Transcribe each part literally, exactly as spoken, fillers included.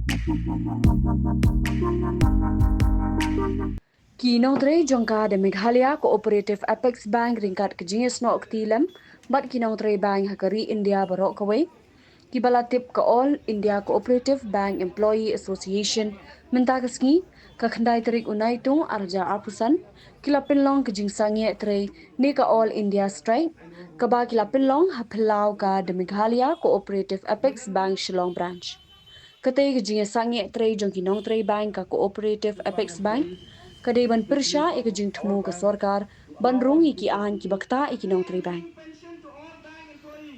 Ki nongtrei jong ka The Meghalaya Cooperative Apex Bank ryngkat ka jingïasnoh kti lem bad ki nongtrei bank ha ka ri India baroh kawei, kiba la tip ka All India Cooperative Bank Employee Association, mynta ka sngi, ka khyndai tarik u Naitung arhajar arphew san, ki la pynlong ka jingsangeh trei ne ka All India Strike, kaba ki la pynlong ha phyllaw ka The Meghalaya Cooperative Apex Bank Shillong Branch. Katei ka jingïasangeh trei jong ki nongtrei bank ka Cooperative Apex Bank ka dei ban pyrshah ïa ka jingthmu ka sorkar ban rung ïa ki aiñ kiba ktah ïa ki nongtrei bank.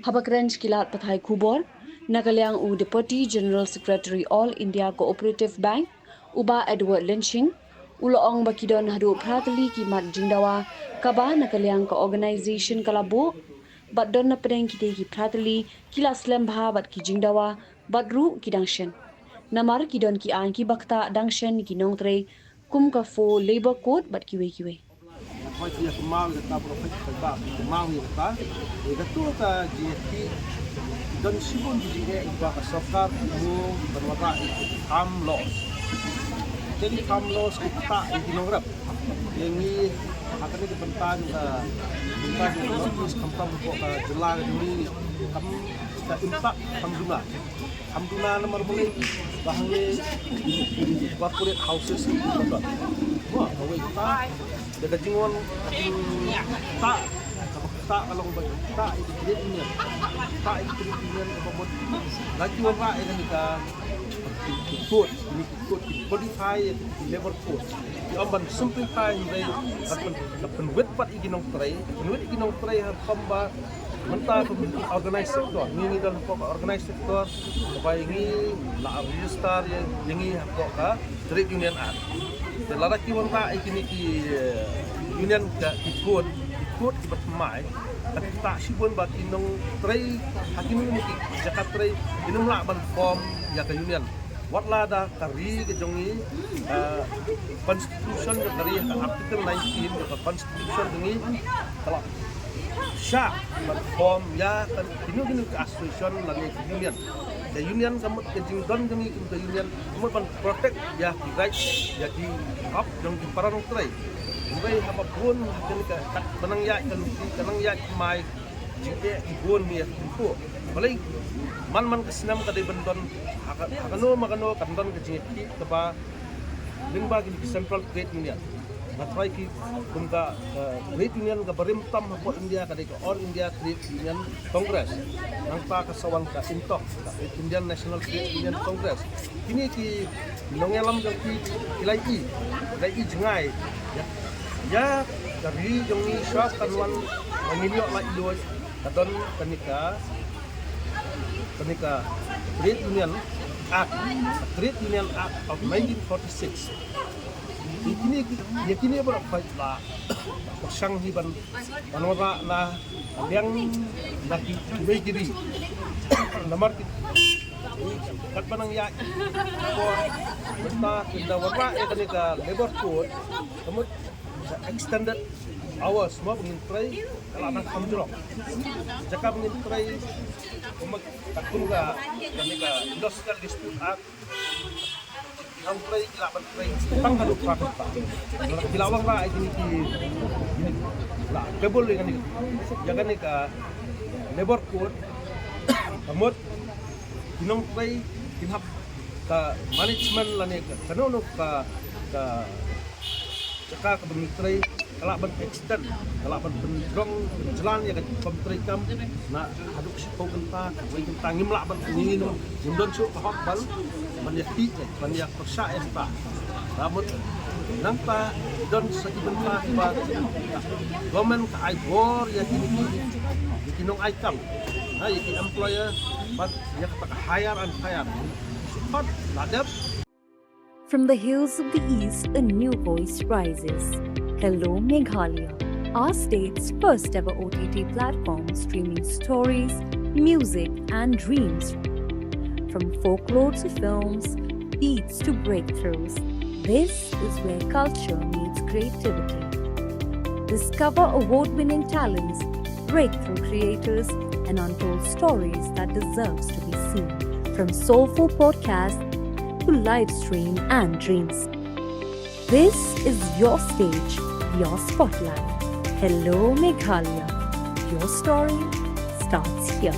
Haba kren sha ki lad pathai khubor na ka liang u Deputy General Secretary All India Cooperative Bank, u Bah Edward Lynshing, u la ong ba ki don haduh phra tylli ki mat jingdawa kaba na ka liang ka organisation ka la buh, bad don na pdeng kitei ki phra tylli ki la slem bha bad ki jingdawa bad ruh ki dang shen. Namar ki don ki aiñ kiba ktah dang shen ki nongtrei kum ka four Labour Code bad kiwei kiwei. Hoi ki ïa kynmaw ïa kata baroh, hoi ki paidbah ki kynmaw ïa kata. Ïa kato ka jingïakhih, don shibun ki jingeh kiba ka sorkar ki mut ban wanrah ïa ki farm laws. Te ki farm laws ki ktah ïa ki nongrep. Ïa ngi ha kane ka bynta jong ka, bynta jong ka North East, khamtam hapoh ka jylla ka jong ngi, kam ka impact kam duna. Kam duna namar balei? Ba hangne corporate houses ki don. Mo, kawei kata, da ka jingwan, ka jingktah, kaba ktah ka long ba ktah ïa ki trade union. Ktah ïa ki trade union kaba mut la ki wanrah ïa kane ka, ki code, kine ki code, ki codify ïa ki labour code. Ki ong ban simplify, hynrei ban pyn, ban pynwit pat ïa ki nongtrei, pynwit ïa ki nongtrei ha kum ba mynta kum ki organised sector, ngi, ngi don hapoh ka organised sector, kaba ïa ngi la register ïa, ïa ngi hapoh ka Trade Union Act. Te lada ki wanrah ïa kine ki, eh, union ka, ki code, ki code kiba thymmai, ka ktah shibun ba ki nongtrei ha kine ki jaka trei kin ym lah ban form ïa ka union. Wat la da ka ri ka jong ngi, eh, constitution jong ka ri, ha ka article nineteen jong ka constitution jong ngi, ka la shah ban form ïa ka kino kino ka association lane ka union. Ka union ka mut ka jingdon jong ngi kum ka union ka mut ban protect ïa ki right, ïa ki hok jong ki para nongtrei. Hynrei haba bun ha kane ka, kat ba nang ïaid ka lynti, ka nang ïaid ka mai, jingeh ki bun ïa ki pynphuh. Balei man man ka snem ka dei ban don ha ka, ha kano ma kano kan don ka jingeh kaba lyngba ki Central Trade Union. Nga tharai ki kum ka, ka trade union kaba rim tam hapoh India ka dei ka All India Trade Union Congress. Nangta ka sa wan ka INTOC, ka Indian National Trade Union Congress. Kine ki nongïalam jong ki ki la ïohi, ki la ïohi jngai. Ïa, ïa ka ri jong ngi shuwa kan wan, ba ngin ïoh laitluid, ka don kane ka, kane ka Trade Union Act, Trade Union Act of nineteen forty-six. Ïa kine ki, ïa kine baroh peit la pyrshang hi ban, ban wanrah na liang na ki, kiwei ki ri. Namar ki, katba nang ïaid por, mynta ki da wanrah ïa kane ka Labour Code, ka mut extended hours, mo, ba ngin trei ka la nang kham jrong. Jaka ba ngin trei, kum ka, kum ka, kane ka Industrial Dispute Act, nang trei, ki lah ban trei tang haduh phra kynta. Ki la wanrah ïa kine ki, kine la table ïa kane, ïa kane ka Labour Code, ka mut ki nongtrei kin hap ka management lane ka, kano kano ka, ka jaka kaba ngi trei, ka lah ban extend, ka lah ban pynjrong, pynjlan ïa ka kam trei kam na haduh shiphew kynta, wei kynta ngim lah ban, ngi, ngim don shuh ka hok ban, ban ïa khih, ban ïa pyrshah ïa kata. Ka mut nangta don sa ki bynta kiba government ka ai bor ïa ki, ïa ki nong ai kam, ha, ïa ki employer, bad ïa kata ka hire and fire. Sukhot la dep. From the hills of the East, a new voice rises. Hello, Meghalaya, our state's first ever O T T platform streaming stories, music, and dreams. From folklore to films, beats to breakthroughs, this is where culture meets creativity. Discover award winning talents, breakthrough creators, and untold stories that deserves to be seen. From soulful podcasts to live stream and dreams. This is your stage, your spotlight. Hello Meghalaya. Your story starts here.